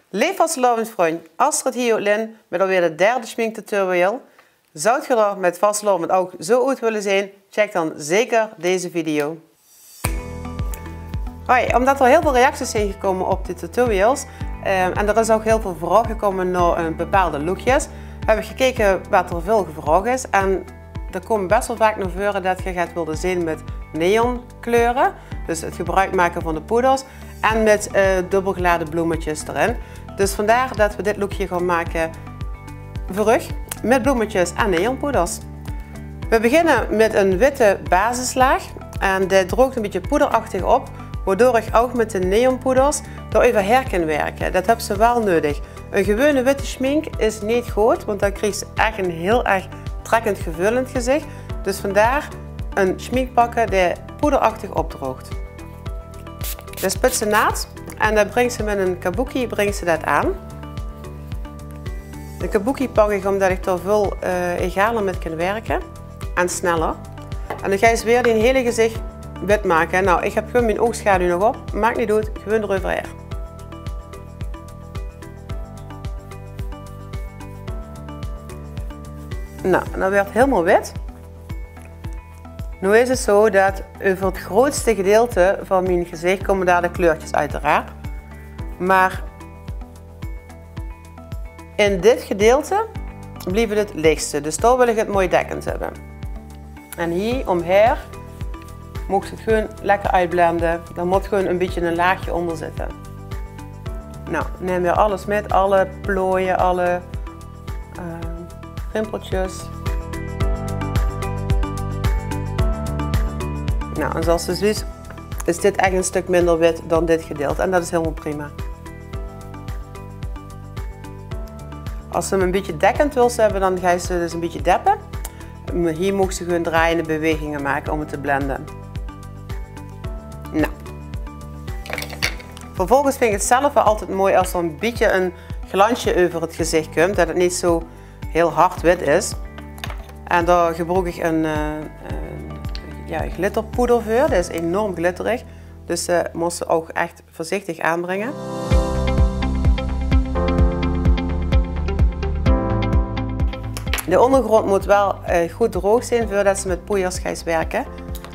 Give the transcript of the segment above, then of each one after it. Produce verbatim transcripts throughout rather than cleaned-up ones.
Leef vastelaovendvrunj, Astrid hie oet Linne mit alweer de derde sminktutorial. Zout geer d'r mit vastelaovend ouch zo oet wille zeen, check dan zeker deze video. Hoi, omdat d'r hiel väöl reacties zeen gekómme op de tutorials, eh, en d'r is ouch hiel väöl vraog gekómme nao, eh, bepaalde lookjes, höb ich gekeke waat d'r väöl gevraog is. En d'r kómme bès waal vaak nao veure det geer get wilde zeen mit neonkleure, dus 't gebroek make van de poeders, en mit, eh, dubbelglaadje bloemetjes d'rin. Dus vandaar det v'r dit lookje gaon make veur uch mit bloemetjes en neonpoeders. V'r beginne mit ein witte basislaag en dae droog ein bietje poederachtig op, waodoor ich ouch mit de neonpoeders d'r euverhaer kin wirke. Det höbs se waal neudig. Ein gewone witte smink is neet good, want dan kriegs se ech ein hiel erg trekkend geveul in 't gezich. Dus vandaar ein smink pakke dae poederachtig opdroog. De spitse naad. En dan brings se mit ein kabuki brings se det aan. De kabuki pak ich omdat ich d'r väöl, eh, egaler mit kin wirke. En sneller. En dan geis se weer dien hiel gezich wit make. Nou, ich höb gewoon mien oogschaduw nog op. Maak neet oet, gewoon d'reuverhaer. Nou, det wuuert hielemaol wit. Noe is 't zo det euver 't groeatste gedeilte van mien gezich kómme dao de kleurtjes oeteraard. Mer in dit gedeilte blief 't 't lichste, dus dao wil ich 't mooi dekkend höbbe. En hie ómhaer moogs se 't gewoon lekker oetblende. Dao mót gewoon ein bietje ein laagje ónger zitte. Nou, naem weer alles mit, alle plooie, alle, eh, rimpeltjes. Nou, en zoals se zuus, is dit ech ein stök minder wit dan dit gedeilte. En det is hielemaol prima. Es se 'm ein bietje dekkend wils höbbe, dan geis se dus ein bietje deppe. Mer hie moogs se gewoon draaiende beweginge make óm 't te blende. Nou. Vervolges vinj ich 't zelf waal altied mooi es d'r ein bietje ein glansje euver 't gezich kump, det 't neet zo hiel hard wit is. En dao gebroek ich ein, eh, ein, jao, glitterpoeder veur. Det is enorm glitterig. Dus, eh, mós se ouch ech veurzichtig aanbringe. De óngergróndj mót waal, eh, good droog zeen veurdet se mit poeiers geis wirke.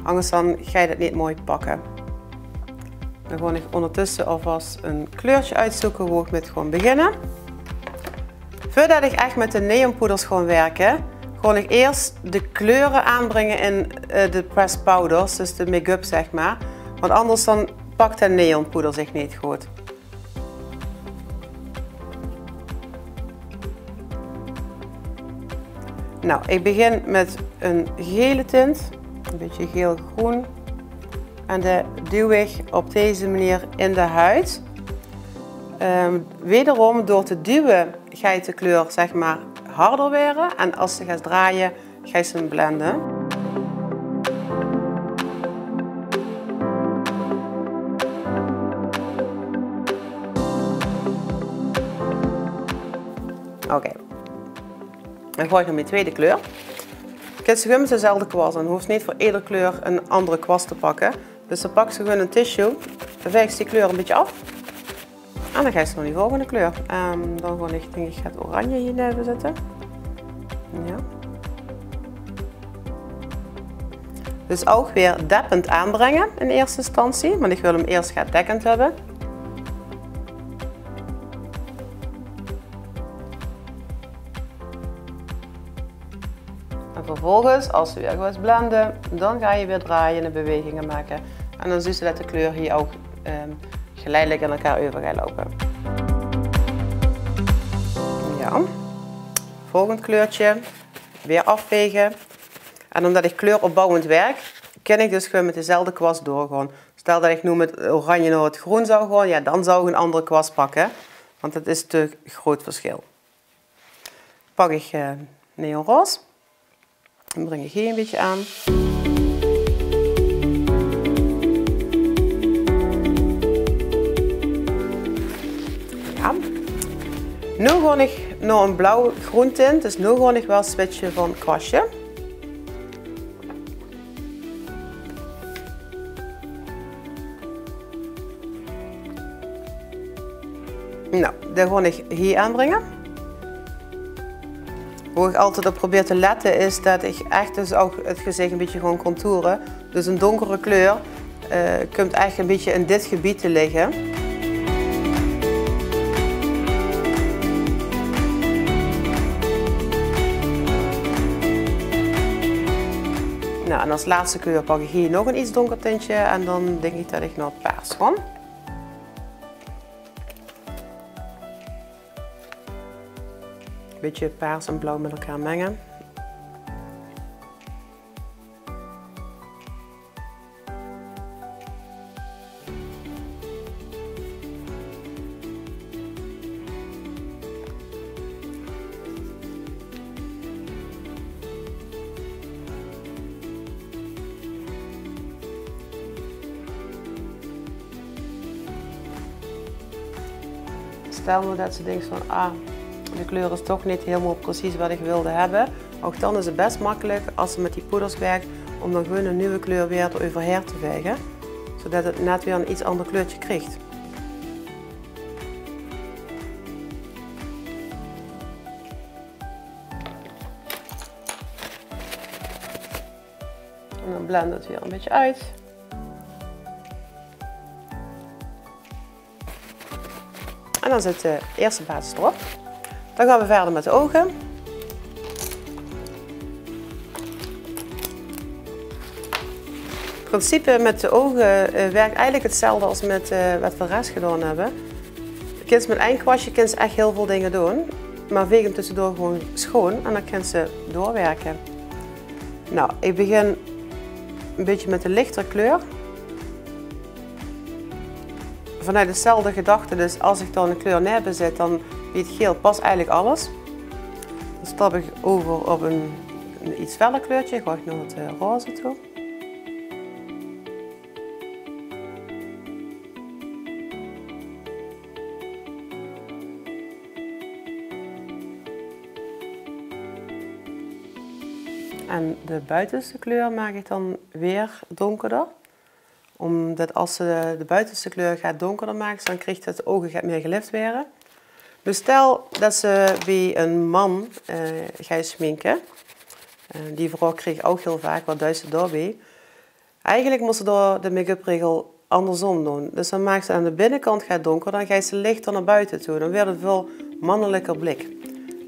Angers dan geit 't neet mooi pakke. Dan gaon ich óngertösse alvas ein kleurtje oetzeube wo ich mit gaon beginne. Veurdet ich ech mit de neonpoeders gaon wirke, gaon ich iers de kleure aanbringe in, eh, de pressed powders, dus de make-up, zeg maar. Want anders dan pak de neonpoeder zich neet good. Nou, ich begin mit ein gele tint, ein bietje geel-groen. En dae duw ich op deze manier in de huid. Ehm, wederom door te duwe geit de kleur, zeg maar, harder waere. En es se geis draaie, geis se 'm blende. Oké. Dan gaon ich nao mien twiede kleur. Kins se gewoon mit dezelfde kwast, dan hoofs se neet veur eder kleur ein andere kwast te pakke. Dus dan paks se gewoon ein tissue, dan vaegs se die kleur ein bietje aaf. En dan geis se nao die volgende kleur. Ehm, dan gaon ich, dink ich, 't oranje hie neve zitte. Jao. Dus ouch weer deppend aanbringe in eerste instantie, want ich wil 'm iers get dekkend höbbe. En vervolges, es se weer geis blende, dan geis se weer draaie en beweginge make. En dan zuus se det de kleur hie ouch, ehm, geleidelik in elkaar euver geit loupe. Jao. Volgend kleurtje. Weer aafvaege. En omdat ich kleuropbouwend wirk, kin ich dus gewoon mit dezelfde kwast doorgaon. Stel det ich noe mit oranje nao 't groen zou gaon, jao, dan zou ich ein andere kwast pakke. Want det is te groeat verschil. Pak ich, eh, neonroze. En bring ich hie ein bietje aan. Jao. Noe gaon ich nao ein blauw-groen tint, dus noe gaon ich waal switche van kwastje. Nou, det gaon ich hie aanbringe. Wo ich altied op probeer te lette is det ich ech dus ouch 't gezich ein bietje gaon contoure. Dus ein donkere kleur, eh, kump ech ein bietje in dit gebied te ligke. Nou, en als laatste kleur pak ich hie nog ein iets donker tintje en dan dink ich det ich nao paars gaon. Bietje paars en blauw mit elkaar menge. Stel noe det se dinks van, ah, de kleur is toch neet hielemaol precies waat ich wilde höbbe. Ouch dan is 't bès makkelik as se mit die poeders wirks, óm dan gewoon ein nuuj kleur weer d'reuverhaer te vaege, zodet 't net weer ein iets ander kleurtje krieg. En dan blende v'r 't weer ein bietje oet. En dan zit de eerste basis d'rop. Dan gaon v'r wiejer mit de ouge. 't Principe mit de ouge, eh, wirk eigelik 'tzelfde as mit, eh, waat v'r de res gedaon höbbe. Kins mit ein kwastje kins ech hiel väöl dinger doon, mer veeg 'm tössedoor gewoon sjoon en dan kins se doorwirke. Nou, ich begin ein bietje mit de lichter kleur. Vanoet dezelfde gedachte, dus as ich dan ein kleur naeve zit, dan bie 't geel pas eigelik alles. Dan stap ich euver op ein, ein iets feller kleurtje, gaon ich nao 't, eh, roze toe. En de buitenste kleur maak ich dan weer donkerder. Ómdet as se de buitenste kleur get donkerder maaks, dan krieg 't ouge get mieë gelift waere. Dus stel det se bie ein man, eh, geis sjminke. Eh, die vraog krieg ich ouch hiel vaak, waat duis se daobie? Eigelik mós se dao de make-up-regel andersom doon. Dus dan maaks se aan de binnekant get donkerder, dan geis se lichter nao buite toe. Dan waert 't ein väöl manneliker blik.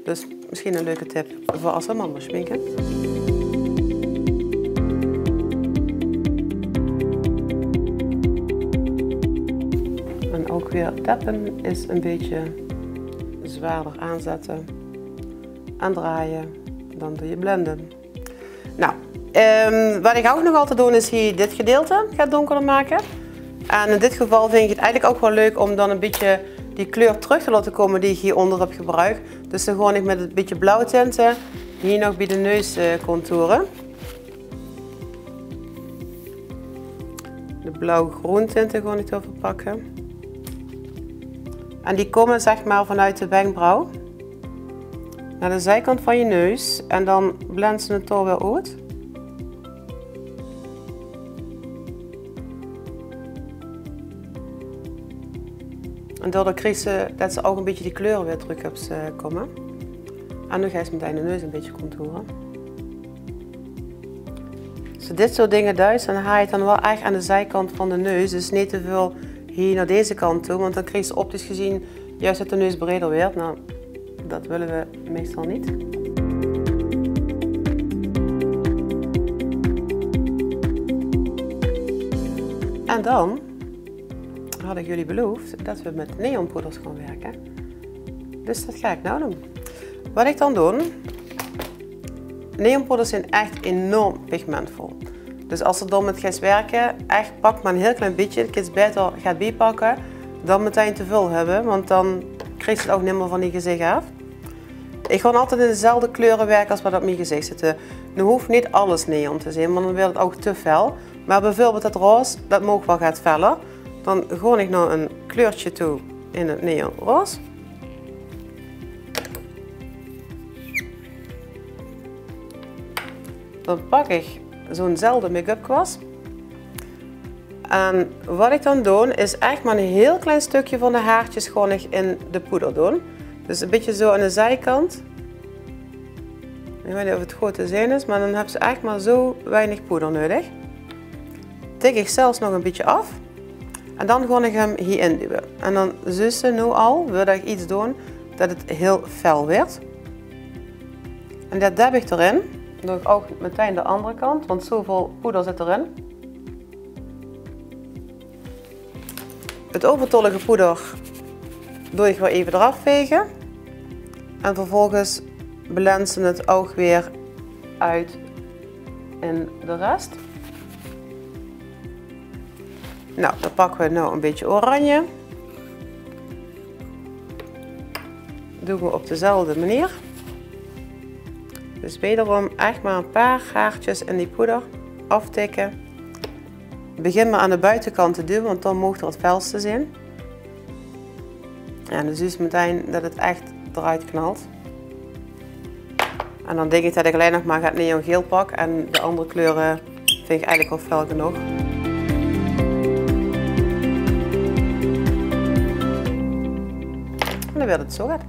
Dus mesjien ein leuke tip veur as se ein man mós sjminke. En ouch weer tappe is ein bietje zwaarder aanzètte en drejje, dan doon se blende. Nou, ehm, waat ich ouch nog altied doon is hie dit gedeelte get donkerder make. En in dit geval vinj ich 't eigelik ouch waal leuk óm dan ein bietje die kleur trök te laote kómme die ich hie ónger höb gebroek. Dus dan gaon ich mit ein bietje blauw tinte hie nog bie de neus, eh, contoure. De blauw-groen tinte gaon ich d'reuver pakke. En die kómme, zeg mer, vanoet de wenkbrauw nao de ziekant van de neus en dan blends se 't dao weer oet. En daodoor kriegs se det se ouch ein bietje die kleur weer trök höbs, eh, kómme. En dan geis se mit de neus ein bietje contoure. As se dit soort dinger duis, dan haos se 't dan waal ech aan de ziekant van de neus. Dus neet te väöl hie nao deze kant toe, want dan kriegs se optisch gezeen juus det de neus breder waert. Nou, det wille v'r meistal neet. En dan haw ich uch beloofd det v'r mit neonpoeders gaon wirke. Dus det gaon ich noe doon. Waat ich dan doon, neonpoeders zeen ech enorm pigmentvol. Dus as se dao mit geis wirke, ech pak mer ein hiel klein bietje. Kins se baeter get biepakke dan metein te väöl höbbe, want dan kriegs se 't ouch neet mieë van dien gezich aaf. Ich gaon altied in dezelfde kleure wirke as waat op mien gezich zitte. Noe hoof neet alles neon te zeen, want dan waert 't ouch te fel. Mer bieveurbeeld det roze, det maag waal get feller. Dan gaon ich nao ein kleurtje toe in 't neonroze. Dan pak ich zoe'nzelfde make-up kwas. En wat ich dan doon, is ech mer ein hieël klein stökske van de haartjes gaon ich in de poeder doon. Dus ein bietje zo aan de ziekant. Ich weit neet of 't good te zeen is, mer dan höbs se ech mer zo weinig poeder neudig. Tik ich zelfs nog ein bietje aaf. En dan gaon ich 'm hie induwe. En dan zuus se noe al, veurdat ich get doon, det 't hieël fel wuuert. En det dep ich d'rin. Dan doon ich ouch metein de anger kant, want zoväöl poeder zit d'rin. 't Euvertollige poeder doon ich weer effe d'raaf vege. En vervolges blends se 't ouch weer oet in de res. Nou, dan pakke we noe ein bietje oranje. Doon we op dezelfde manier. Dus wederom ech mer ein paar haartjes in die poeder aaftikke. Begin mer aan de boetekant te doon, want dan maag 't 't felste zeen. Ja, dan zuus se metein det 't ech d'roet knalt. En dan dink ich det ich allein nog mer 't neongeel pak en de anger kleure vinj ich eigelik al fel genóg. En dan wuuert 't zo get.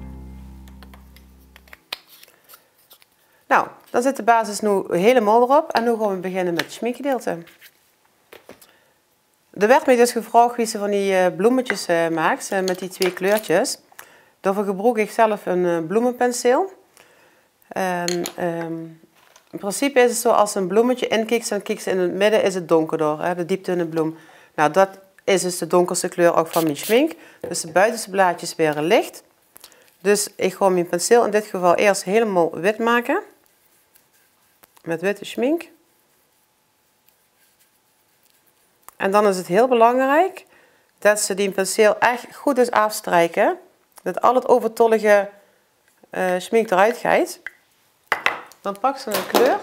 Nou, dan zit de basis noe hielemaol d'rop en noe gaon we beginne mit 't sminkgedeelte. D'r wuuert mich dus gevraog wie se van die, eh, bloemetjes, eh, maaks, eh, mit die twee kleurtjes. Daoveur gebroek ich zelf ein, eh, bloemepenseel. En, ehm, in principe is 't zo, es se ein bloemetje inkieks, dan kieks se in 't midde, is 't dónkerder, hè, de diepte in de bloem. Nou, det is dus de dónkerste kleur ouch van mien smink. Dus de buitenste blaadjes waere lich. Dus ich gaon mien penseel in dit geval iers hielemaol wit make. Mit witte smink. En dan is 't hiel belangriek det se dien penseel ech good deis aafstrieke. Det al 't euvertollige, eh, smink d'roet geit. Dan paks se ein kleur. 't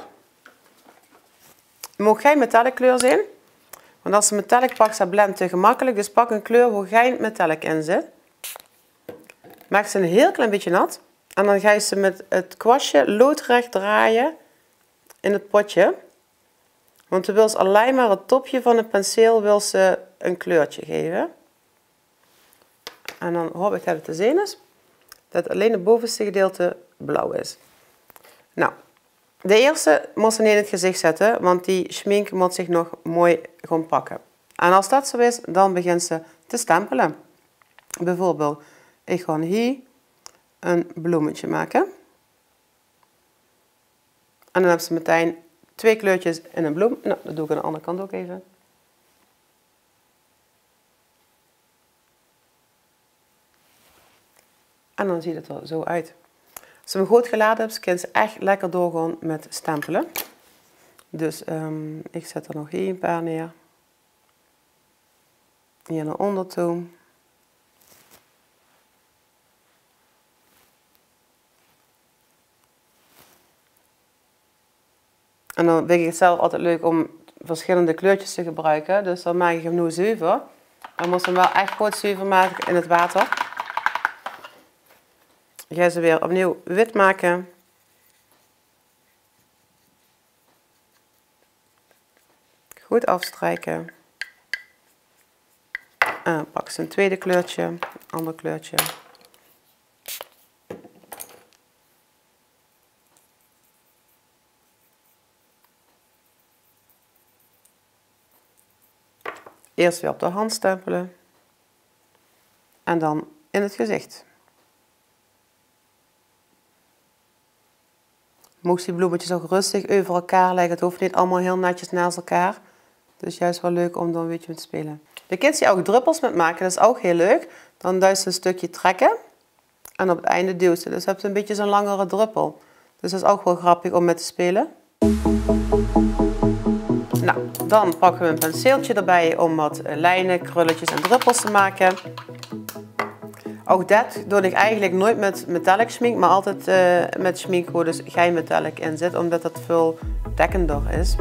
Maag gein metallic kleur zeen. Want es se metallic paks, det blendt te gemakkelik. Dus pak ein kleur wo gein metallic in zit. Maaks se ein hiel klein bietje nat. En dan geis se mit 't kwastje loodrech drejje in 't potje. Want de wils allein mer 't topje van 't penseel wils se ein kleurtje gaeve. En dan haop ich det 't te zeen is. Det allein 't bovenste gedeelte blauw is. Nou, de ierste mós se neet in 't gezich zètte, want die smink mót zich nog mooi gaon pakke. En es det zo is, dan begins se te stempele. Bieveurbeeld, ich gaon hie ein bloemetje make. En dan höbs se metein twee kleurtjes in ein bloem. Nou, det doon ich aan de anger kant ouch effe. En dan zuut 't d'r zo oet. Es se 'm good gelaod höbs, kins se ech lekker doorgaon mit stempele. Dus, ehm, ich zèt d'r nog hie ein paar neer. Hie nao ónger toe. En dan vinj ich 't zelf altied leuk óm versjillende kleurtjes te gebroeke. Dus dan maak ich 'm noe zuver. Dan mós se 'm waal ech good zuver make in 't water. Gaon se weer opnuuj wit make. Good aafstrieke. En pak se ein twiede kleurtje, anger kleurtje. Iers weer op de hand stempele. En dan in 't gezich. Moogs die bloemetjes ouch röstig euver elkaar lègke. 't Hoof neet allemaol hiel netjes naast elkaar. Dus juus waal leuk óm dao ein bietje mit te speule. Dao kins se ouch dröppels mit make, det is ouch hiel leuk. Dan duis se ein stökske trèkke. En op 't einde duws se. Dus höbs se ein bietje zo'n langere dröppel. Dus det is ouch waal grappig óm mit te speule. Nou, dan pakke we ein penseeltje d'rbie óm get, eh, lijne, krulletjes en dröppels te make. Ouch det doon ich eigelik noeats mit metallic smink, mer altied, eh, mit smink wo dus gein metallic in zit, ómdet det väöl dekkender is.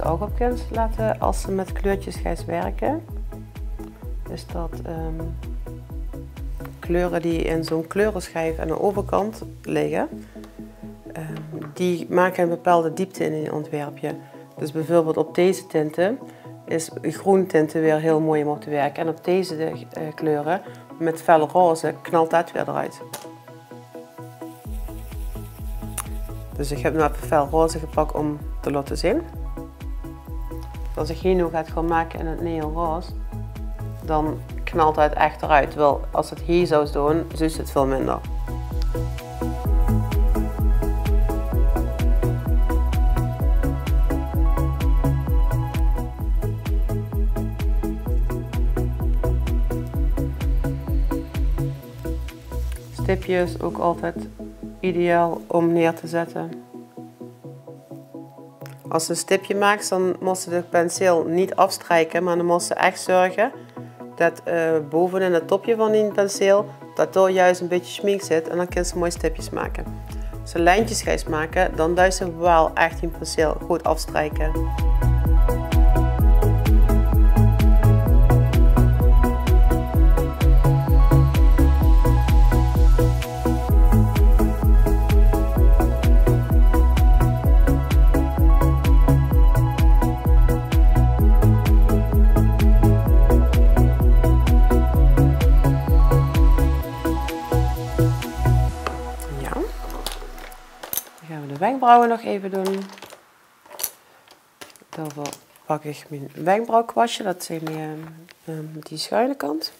Ouch op kins laote es se mit kleurtjes geis wirke, is det, ehm, kleure die in zo'n kleureschief aan de euverkant ligke, ehm, die make ein bepaalde diepte in ein ontwerpje. Dus bieveurbeeld op deze tinte is groen tinte weer hiel mooi óm op te wirke. En op deze, eh, kleure mit fel roze knalt det weer d'roet. Dus ich höb noe effe fel roze gepak óm te laote zeen. Es ich hie noe get gaon make in 't neon roze, dan knalt det ech d'roet. Terwiel es se 't hie zous doon, zuus se 't väöl minder. Stipjes ouch altied ideaal óm neer te zètte. Es se ein stipje maaks, dan mós se de penseel neet aafstrieke, mer dan mós se ech zörge det, eh, bove in 't topje van dien penseel, det dao juus ein bietje sjmink zit en dan kins se mooi stipjes make. Es se lijntjes geis make, dan duis se waal ech dien penseel good aafstrieke. Ja. Dan gaon we de wenkbrauwe nog effe doon. Daoveur pak ich mien wenkbrauwkwastje, det zeen, eh, ehm, die sjuine kant.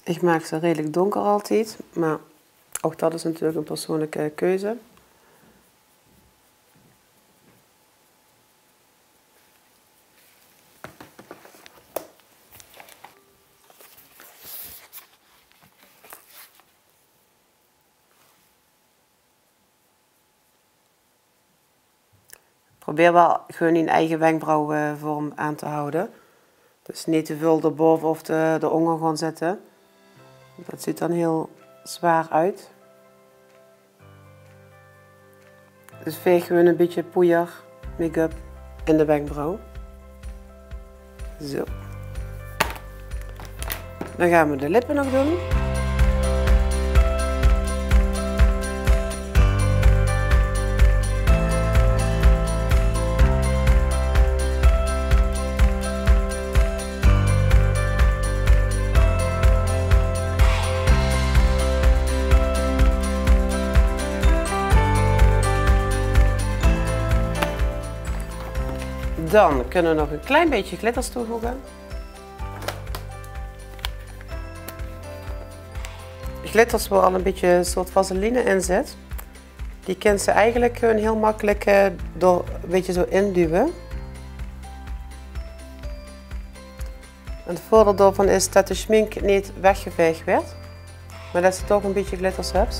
Ich maak ze redelik donker altied, mer ouch det is natuurlik ein persoonlijke keuze. Probeer waal gewoon dien eige wenkbrauwvorm aan te hawwe. Dus neet te väöl d'rbove of de, d'ronder gaon zitte. Det zuut dan hiel zwaar oet. Dus veeg gewoon ein bietje poeier, make-up in de wenkbrauw. Zo. Dan gaon we de lippe nog doon. Dan kinne we nog ein klein bietje glitters toevoege. Glitters wo al ein bietje ein soort vaseline in zit. Die kins se eigelik gewoon hiel makkelik, eh, door ein bietje zo induwe. En 't veurdeil daovan is det de sjmink neet weggeveeg wuuert, mer det se toch ein bietje glitters höbs.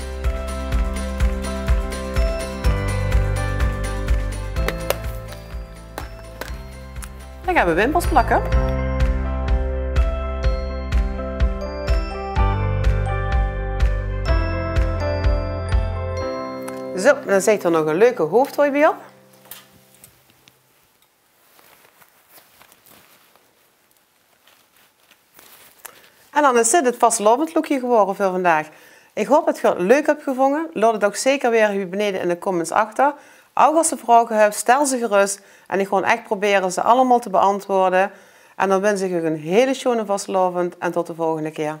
Dan gaon we wimpers plakke. Zo, dan zit d'r nog ein leuke hoofdhooi bie op. En dan is dit 't vastelaovendlookje gewore veur vandaag. Ich haop det geer 't leuk höb gevónje. Laot 't ouch zeker weer hie benede in de comments achter. Ouch es geer vraoge höb, stèl ze gerös. En ich gaon ech probere ze allemaol te beantwoorde. En dan wins ich uch ein hele sjoone vastelaovend en tot de volgende kier.